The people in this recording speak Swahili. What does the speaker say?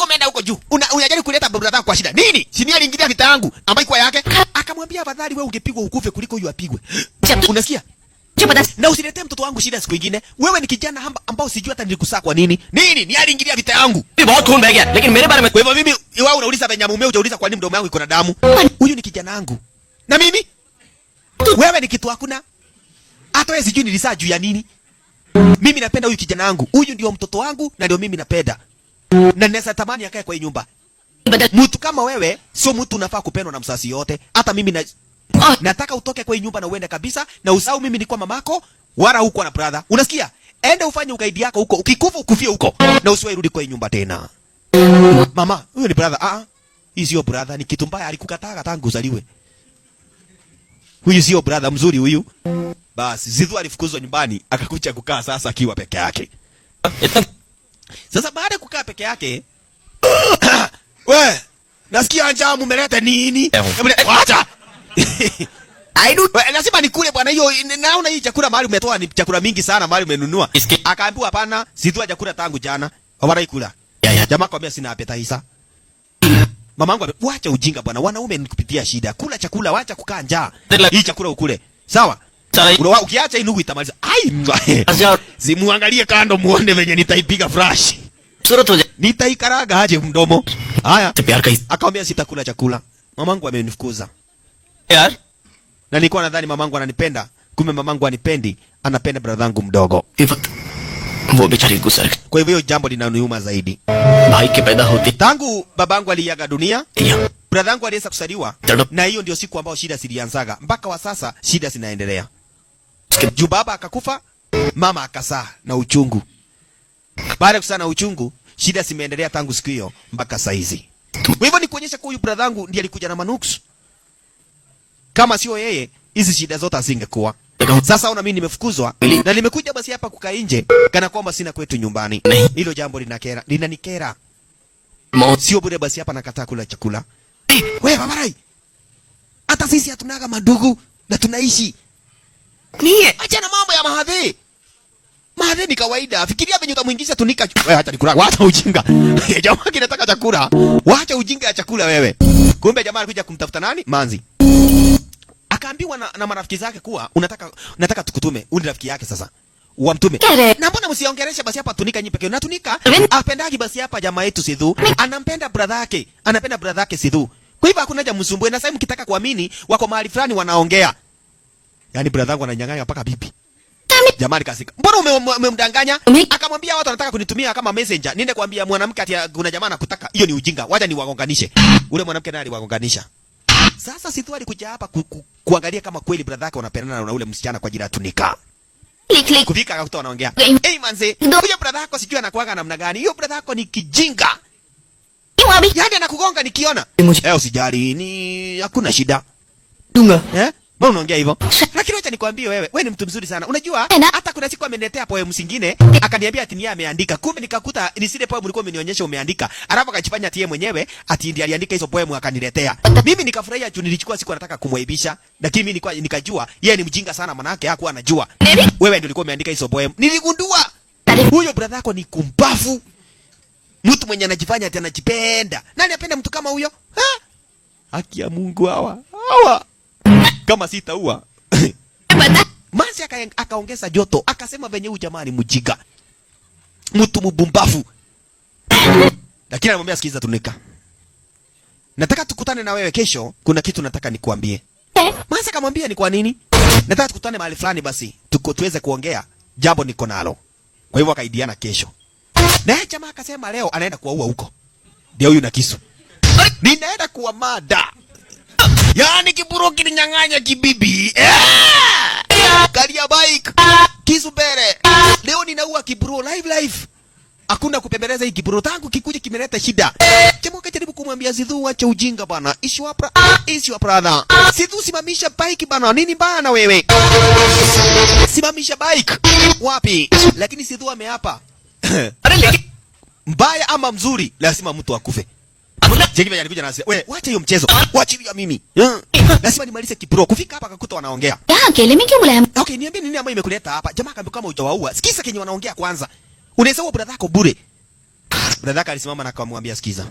Umeenda huko juu. Unajaribu kuleta brother yako kwa shida. Nini? Si ni aliingilia vita yangu ambayo kwa yake. Akamwambia, afadhali wewe ungepigwa ukufe kuliko huyu apigwe. Unasikia? Na usiletee mtoto wangu shida siku ingine. Wewe ni kijana hamba ambao sijui hata nilikusaa kwa nini. Nini? Ni aliingilia vita yangu. बहुत खून बह गया लेकिन मेरे बारे में Kwa hivyo mimi, wewe unauliza venye mume, hujauliza kwa nini mdomo wangu iko na damu. Huyu ni kijana wangu. Na mimi? Wewe ni kitu hakuna. Hata wewe sijui nilisaa juu ya nini. Mimi napenda huyu kijana wangu. Huyu ndio mtoto wangu na ndio mimi napenda. Na naweza tamani akae kwa hii nyumba. Mtu kama wewe sio mtu unafaa kupendwa na msasi yote. Hata mimi nataka utoke kwa hii nyumba na uende kabisa na usahau mimi nilikuwa mamako wala huko na brother. Unasikia? Enda ufanye ugaidi yako huko. Ukikufa ukufie huko na usiwahi rudi kwa hii nyumba tena. Mama, huyo ni brother. Ah, hii sio brother, ni kitu mbaya, alikukataa tangu uzaliwe. Huyu sio brother mzuri huyu. Basi Zidhu alifukuzwa nyumbani akakuja kukaa sasa akiwa peke yake. इतना Sasa baada ya kukaa peke yake, we, nasikia njaa, mumeleta nini? Wacha. I do We, lazima nikule bwana, hiyo naona hii chakula mahali umetoa ni chakula mingi sana mahali umenunua. Akaambiwa hapana, Zidhu hajakula tangu jana. Hawaraikula. Ya. Jamaa akamwambia, sina appetite. Mamangu wacha ujinga bwana, wanaume ni kupitia shida. Kula chakula, wacha kukaa njaa. Hii chakula ukule. Sawa? साला Ukiacha hii nugu itamaliza. Ai, अच्छा simuangalie kando muone venye nitaipiga flash. सूरत हो जाए Nitaikaraga aje mdomo. Haya. तो प्यार का ही Akamwambia, sitakula chakula. Mamangu amenifukuza. यार Na nilikuwa nadhani mamangu ananipenda, kumbe mamangu anipendi, anapenda brother yangu mdogo. ये वक्त वो बेचारी गुजर Kwa hivyo hiyo jambo linaniuma zaidi. भाई के पैदा होते Tangu babangu aliaga dunia, दिया brother yangu aliweza kusaliwa Tado. na hiyo ndio siku ambayo shida zilianzaga. Mpaka wa sasa shida zinaendelea. उसके Juu baba akakufa, mama akasaa na uchungu. Baada ya kusaa na uchungu, shida zimeendelea tangu siku hiyo mpaka saizi. Kwa hivyo ni kuonyesha kuwa huyu brother yangu ndiye alikuja na manuks. Kama sio yeye, hizi shida zote hazingekuwa. Sasa ona mimi nimefukuzwa na nimekuja basi hapa kukaa nje kana kwamba sina kwetu nyumbani. Hilo jambo linakera, linanikera. मौत Sio bure basi hapa nakataa kula chakula. We babarai. Hata sisi hatunaga madugu na tunaishi. नहीं है Acha na mambo ya mahadhi. Mahadhi ni kawaida. Fikiria venye utamuingiza tunika. Wewe acha nikula. Wacha ujinga. Jamaa kinataka chakula. Wacha ujinga ya chakula wewe. Kumbe jamaa alikuja kumtafuta nani? Manzi. Akaambiwa na marafiki zake kuwa unataka nataka tukutume. Huyu ni rafiki yake sasa. Wamtume. Kere. Na mbona msiongeleshe basi hapa tunika nyinyi pekee? Na tunika Ven- apendagi basi hapa jamaa yetu Sidhu. Anampenda brother yake. Anapenda brother yake Sidhu. Kwa hivyo hakuna haja msumbue, na sasa mkitaka kuamini wako mahali fulani wanaongea. Yaani brother yangu ananyang'anya mpaka bibi. Jamani kasika. Mbona umemdanganya? Akamwambia watu wanataka kunitumia kama messenger. Niende kuambia mwanamke ati kuna jamaa anakutaka. Hiyo ni ujinga. Wacha niwagonganishe. Ule mwanamke naye aliwagonganisha. Sasa Sidhu alikuja hapa kuangalia kama kweli brother yake wanapendana na ule msichana kwa ajili ya tunika. लिख लिख Kufika akakuta wanaongea. Game. Hey manze, Ndo- huyo brother yako sijui anakuaga namna gani. Hiyo brother yako ni kijinga. क्यों अभी Yaani anakugonga nikiona. मुझे Eh, usijali, ni hakuna shida. दूंगा Eh? Mbona unaongea hivyo? Lakini wacha nikwambie wewe, wewe ni mtu mzuri sana. Unajua Tena? hata kuna siku ameniletea poem zingine, akaniambia ati ni yeye ameandika. Kumbe nikakuta ni zile poem ulikuwa umenionyesha umeandika. Alafu akajifanya ati yeye mwenyewe ati ndiye aliandika hizo poem akaniletea. Mimi nikafurahia juu nilichukua siku anataka kumwaibisha, lakini mimi nilikuwa nikajua yeye ni mjinga sana manake hakuwa anajua. Wewe ndio ulikuwa umeandika hizo poem. Niligundua huyo brother yako ni kumbafu. Mtu mwenye anajifanya ati anajipenda. Nani apenda mtu kama huyo? Ha? Haki ya Mungu hawa. Hawa. Kama sitaua. बता Manzi akaongeza joto, akasema venye huyu jamaa ni mjinga. Mtu mbumbafu. Lakini anamwambia, sikiza Tunika. Nataka tukutane na wewe kesho, kuna kitu nataka nikuambie. Manzi akamwambia, ni kwa nini? Nataka tukutane mahali fulani basi, tuko tuweze kuongea jambo niko nalo. Kwa hivyo akaidiana kesho. Na yeye jamaa akasema leo anaenda kuwaua huko. Ndio huyu na kisu. Ninaenda kuwa mada. Yaani kiburo kilinyang'anya kibibi. Kalia bike. Kisu mbele. Leo ninaua kiburo live live. Hakuna kupembeleza hii kiburo tangu kikuje kimeleta shida. Jamaa kajaribu kumwambia Sidhu, acha ujinga bana. Issue brother. Sidhu, simamisha bike bana. Nini bana wewe? Simamisha bike. Wapi? Lakini Sidhu ameapa. अरे लेकिन Mbaya ama mzuri, lazima mtu akufe. Cheki venye alikuja na hasira. Wewe, wacha hiyo mchezo. Wachilia mimi. Lazima nimalize kibro. Kufika hapa akakuta wanaongea. यहाँ अकेले में क्यों बुलाया Okay, niambie nini ambayo imekuleta hapa? Jamaa akaambia kama hujawaua. Sikiza kenye wanaongea kwanza. Unaweza uwa brother yako bure. Brother alisimama na akamwambia, sikiza.